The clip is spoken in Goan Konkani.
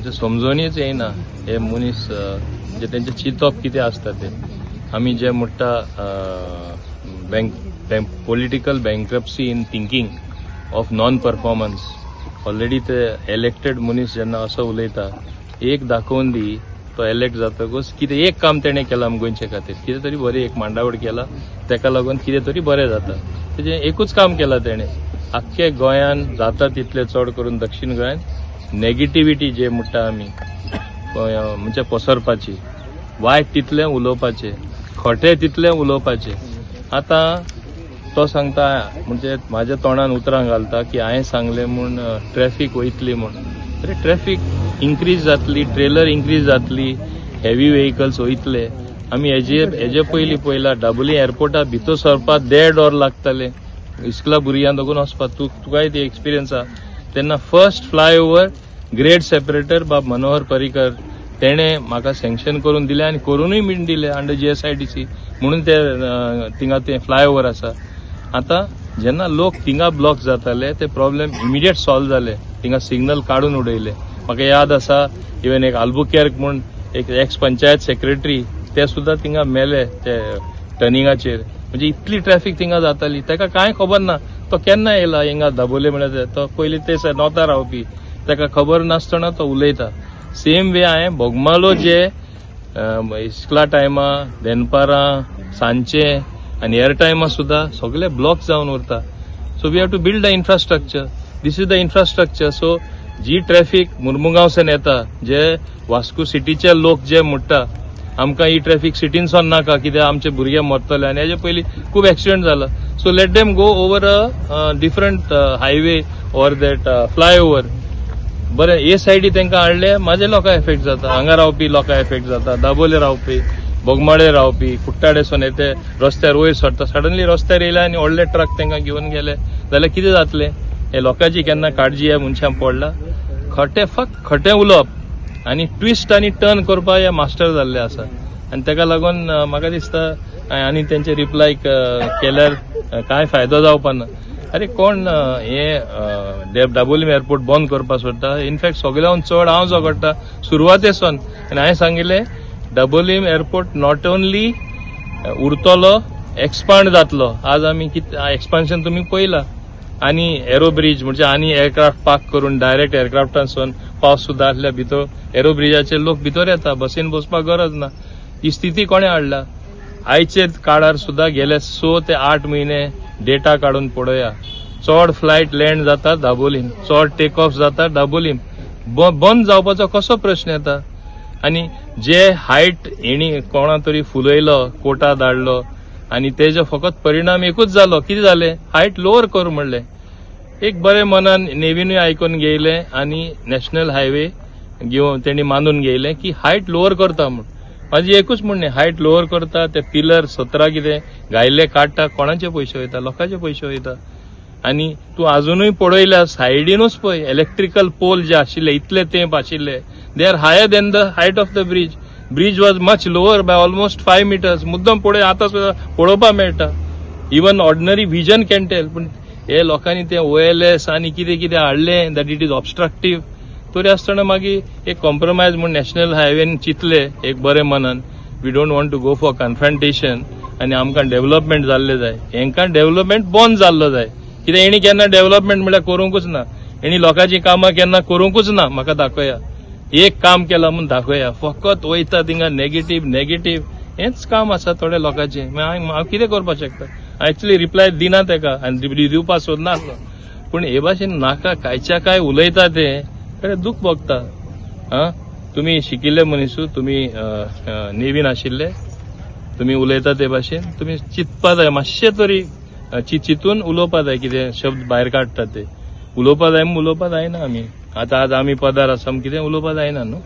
म्हणजे समजोनीच येयना हे मनीस म्हणजे तेंचें चिंतप कितें आसता तें. आमी जे म्हणटा bank political bankruptcy in thinking of non performance. Already ते इलेक्टेड मनीस जेन्ना असो उलयता, एक दाखोवन दी तो इलेक्ट जातकूच कितें एक काम तेणें केलां गोंयचे खातीर, कितें तरी बरें एक मांडावळ केला तेका लागून कितें तरी बरें जाता, तेजें एकूच काम केलां तेणें. आख्खे गोंयान जाता तितलें चड करून दक्षीण गोंयान नेगेटिविटी जे म्हणटा आमी म्हणजे पसरपाची, वायट तितलें उलोवपाचें, खोटें तितलें उलोवपाचें. आतां तो सांगता म्हणजे म्हाज्या तोंडान उतरां घालता की हांवें सांगलें म्हूण ट्रॅफीक वयतली म्हूण. अरे ट्रॅफीक इन्क्रीज जातली, ट्रेलर इन्क्रीज जातली, हेवी व्हेकल्स वयतले. आमी हेजे पयलीं पळयला दाबोली एअरपोर्टा भितर सरपाक 1.5 वर लागताले इस्कुला भुरग्यां दोगून वचपाक. तुकाय ती एक्सपिरियन्स आसा. तेन्ना फर्स्ट फ्लायओवर ग्रेड सेपरेटर बाब मनोहर पर्रीकर तेणें म्हाका सँक्शन करून दिलें आनी करुनूय बीन दिलें अंडर GSIDC म्हणून ते थिंगा ते फ्लायओवर आसा. आतां जेन्ना लोक थिंगा ब्लॉक जाताले ते प्रॉब्लेम इमिडिएट सॉल्व जाले. थिंगा सिग्नल काडून उडयले. म्हाका याद आसा इवन एक आल्बुकेर्क म्हूण एक एक्स पंचायत सेक्रेटरी ते सुद्दां थिंगा मेले ते टर्निंगाचेर. म्हणजे इतली ट्रॅफीक थिंगा जाताली, ताका कांय खबर ना तो केन्ना येयला हिंगा दाबोले म्हळ्यार तो पयलीं ते नोता रावपी, ताका खबर नासतना तो उलयता. सेम वे हांवें बोगमालो जे इस्कुला टायमा दनपारां सांजचे आनी हेर टायमा सुद्दां सगळे ब्लॉक जावन उरता. So we have to build the infrastructure. This is the infrastructure. So ji traffic मुर्मुगांवच्यान येता, जे वास्को सिटीचे लोक जे म्हणटा आमकां ही ट्रॅफिक सिटीनसून नाका कित्याक आमचे भुरगे मरतले आनी हेजे पयलीं खूब एक्सिडंट जाला. So let them go over a different highway or that flyover. बरें हे सायडी तांकां हाडले म्हाजे लोकांक एफेक्ट जाता, हांगा रावपी लोकांक एफेक्ट जाता, दाबोले रावपी, बोगमाळे रावपी, कुट्टाडेसून ते रस्त्यार वयर सरता, सडनली रस्त्यार येयले आनी व्हडले ट्रक तांकां घेवन गेले जाल्यार कितें जातलें? हे लोकांची केन्ना काळजी ह्या मनशांक पडला? खटें फक्त खटें उलोवप आनी ट्विस्ट आनी टर्न करपाक हे मास्टर जाल्ले आसा. आनी ताका लागून म्हाका दिसता आनी तेंचे रिप्लाय केल्यार कांय फायदो जावपा ना. अरे कोण हे दाबोलीम एअरपोर्ट बंद करपाक सोदता? इनफॅक्ट सगळ्याहून चड हांव झगडटा सुरवातेसून. आनी हांवें सांगिल्लें दाबोलीम एअरपोर्ट not only उरतलो, एक्सपांड जातलो. आज आमी कितें एक्सपान्शन तुमी पळयला. आनी एरो ब्रिज म्हणजे आनी एअरक्राफ्ट पार्क करून डायरेक्ट एअरक्राफ्टांसून पावस सुद्दां आसल्यार भितर एरो ब्रिजाचेर लोक भितर येता, बसीन बसपाक गरज ना. ही स्थिती कोणें हाडला? आयचे काळार सुद्दां गेले 6 ते 8 म्हयने डेटा काडून पळोवया, चड फ्लायट लँड जाता दाबोलीम, चड टेक ऑफ जाता दाबोलीम. बंद जावपाचो कसो प्रश्न येता? आनी जे हायट हेणी कोणा तरी फुलयलो, कोटा धाडलो आनी तेजो फकत परिणाम एकूच जालो, कितें जालें? हायट लोवर कर म्हणलें. एक बरें मनान नेवीनूय आयकून घेयलें आनी नॅशनल हायवे घेवन तेणी मानून घेयलें की हायट लोवर करता म्हूण. म्हाजी एकूच म्हणणें, हायट लोवर करता ते पिलर 17 कितें घायल्ले काडटा, कोणाचे पयशे वयता? लोकांचे पयशे वयता. आनी तूं आजुनूय पळयल्यार सायडीनूच पळय इलेक्ट्रिकल पोल जे आशिल्ले इतले तेंप आशिल्ले, they are higher than the height of the bridge. Bridge was much lower by almost 5 meters. मुद्दम पळय आतां सुद्दां पळोवपाक मेळटा, even ordinary vision can tell. पूण हे लोकांनी ते OLS आनी कितें कितें हाडलें that it is ऑबस्ट्रक्टीव. तरी आसतना मागीर एक कॉम्प्रोमायज म्हूण नॅशनल हायवेन चिंतलें एक बरें मनान, we don't want to go for confrontation आनी आमकां डेव्हलपमेंट जाल्लें जाय. हेंकां डेव्हलपमेंट बंद जाल्लो जाय. कित्याक हेणी केन्ना डेव्हलपमेंट म्हळ्यार करूंकूच ना, हेणी लोकांची कामां केन्ना करूंकूच ना. म्हाका दाखोवया एक काम केलां म्हूण दाखोवया, फकत वयता थिंगा नेगेटीव नेगेटीव हेंच काम आसा थोड्या लोकांचें. हांव कितें करपाक शकता? एक्चुअली रिप्लाय दिना तेका आनी दिवपाक सोदना आसलो, पूण हे भाशेन नाका कांयच्या कांय उलयता ते खरें दूख भोगता. आं, तुमी शिकिल्ले मनीसू, तुमी नेवीन आशिल्ले, तुमी उलयता ते भाशेन तुमी चिंतपा जाय, मातशें तरी चिंतून उलोवपा जाय. कितें शब्द भायर काडटा ते उलोवपा जाय म्हूण उलोवपा जायना. आमी आतां आज आमी पदार आसा कितें उलोवपा जायना न्हू.